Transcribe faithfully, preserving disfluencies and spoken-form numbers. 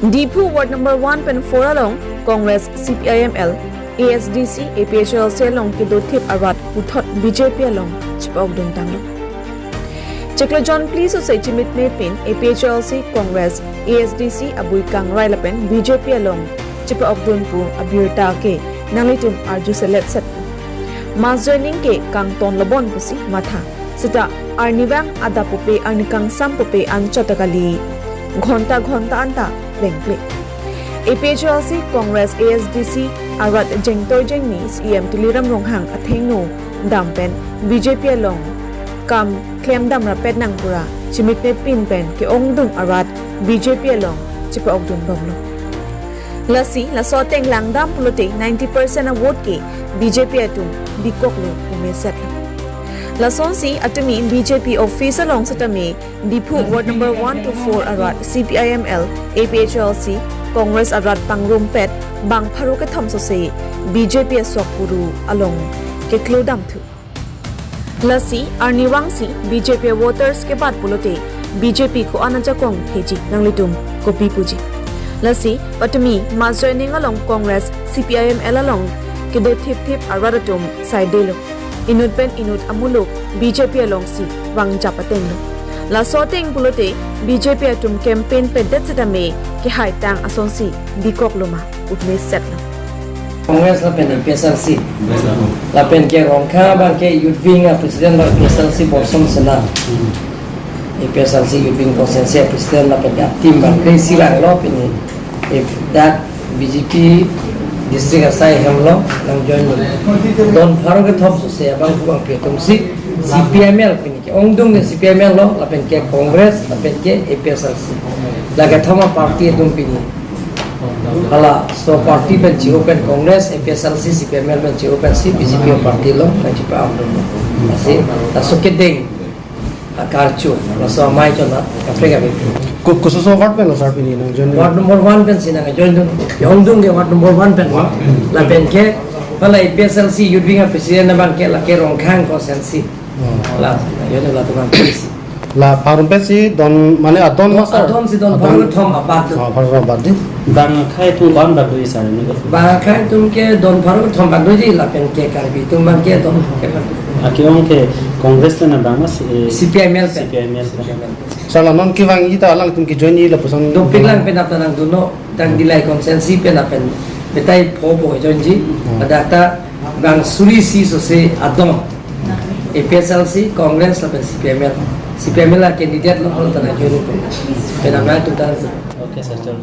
Diphu Ward number one pen four along Congress, C P I M L, A S D C, A P H L C along kedothip arat puthot B J P along chepa-okdun tanglo. Chiklo jon phli sose chimitme pin A P H L C, Congress, A S D C abui kangrai lapen B J P along chepa-okdun pu abirta ke nanglitum arjuselet set. Mass joining ke kangton lobon pusi matha. Seta arnivang adap pupe arni kangsam pupe anchot ta kali. Ghonta ghonta anta plengple. A P H L C, Congress, A S D C arat jengtoi jengni C E M Tuliram Ronghang athengno dam pen B J P along kam klemdam rapet nang pura chimitme pin pen ke-ongdung arat B J P along chepa-okdun bomlo. Lasi laso ateng langdam pulote ninety percent a-vote ke B J P atum bikoklo pumesetlo. Lasonsi atumi B J P office along setame Diphu Ward number one to four arat C P I M L, A P H L C, Congress arat pangrumpet bang pharo kethom sose B J P asok puru along keklodam thu. Lasi arnivangsi B J P voters kebat pulote B J P ko-an ajakong theji nanglitum kopi puji. Lasi patumi mass joining along Congress, C P I M L along kedothipthip arat atum saidelo. Inut pen inut amuluk B J P alongsi vangjap atenglo. Laso ateng pulote B J P atum campaign pedet setame kehaitang asonsi bikoklo ma pumesetlo. Congress lapen A P H L C. Lapen ke Rongkhang abang ke Youth Wing a President lo A P H L C Borsom Sena. A P H L C Youth Wing Constituency a President lapen ke a-team abang ke si lang lo pini. If that B J P district asai hem lo nang join lo. Don pharo kethom sose abang kubang pe atum si C P I M L pini ke-ongdung ke C P I M L lo lapen ke Congress lapen ke A P H L C. La kethom a-party atum pini. Halaso party pen chi-o pen Congress, A P H L C, C P I M L pen chi-o pensi B J P party along nang chepa-okdun. Lasi laso kedeng akarcho, laso amei chona kaprek kaprek. Ko-, kososo ward pen lo sir pini nang join? Ward number one pensi nang joindun. Ongdung ke ward number one pen lo. Lapen ke hala A P H L C Youth Wing a President abang ke lake Rongkhang constituency. Oh. La, yun la teman polisi. La pharumpe si don mane adon ma sir? Adon si don pharo kethom abat do. Oh, pharo abat di. Bang akhai atum ko-an bak do sir ini? Bang akhai atum ke don pharo kethom bak doji lapen ke Karbi atum abang ke don ke bak. Ake-ong ke Congress na bang ma si, eh, C P I M L pen. C P I M L pen. Sir, la non kevangji ta alangtum kejoinji lapuson. Dopik lang pen apta nangdunnon. Tang Dillai constituency pen lapen betai pho pho joinji. Hmm. Ladak ta bang suri isi sose adon. A P H L C, Congress lapen C P I M L. C P I M L a candidate lo hol ta nang join pen. Pen amei atum ta. Okay sir, chalo.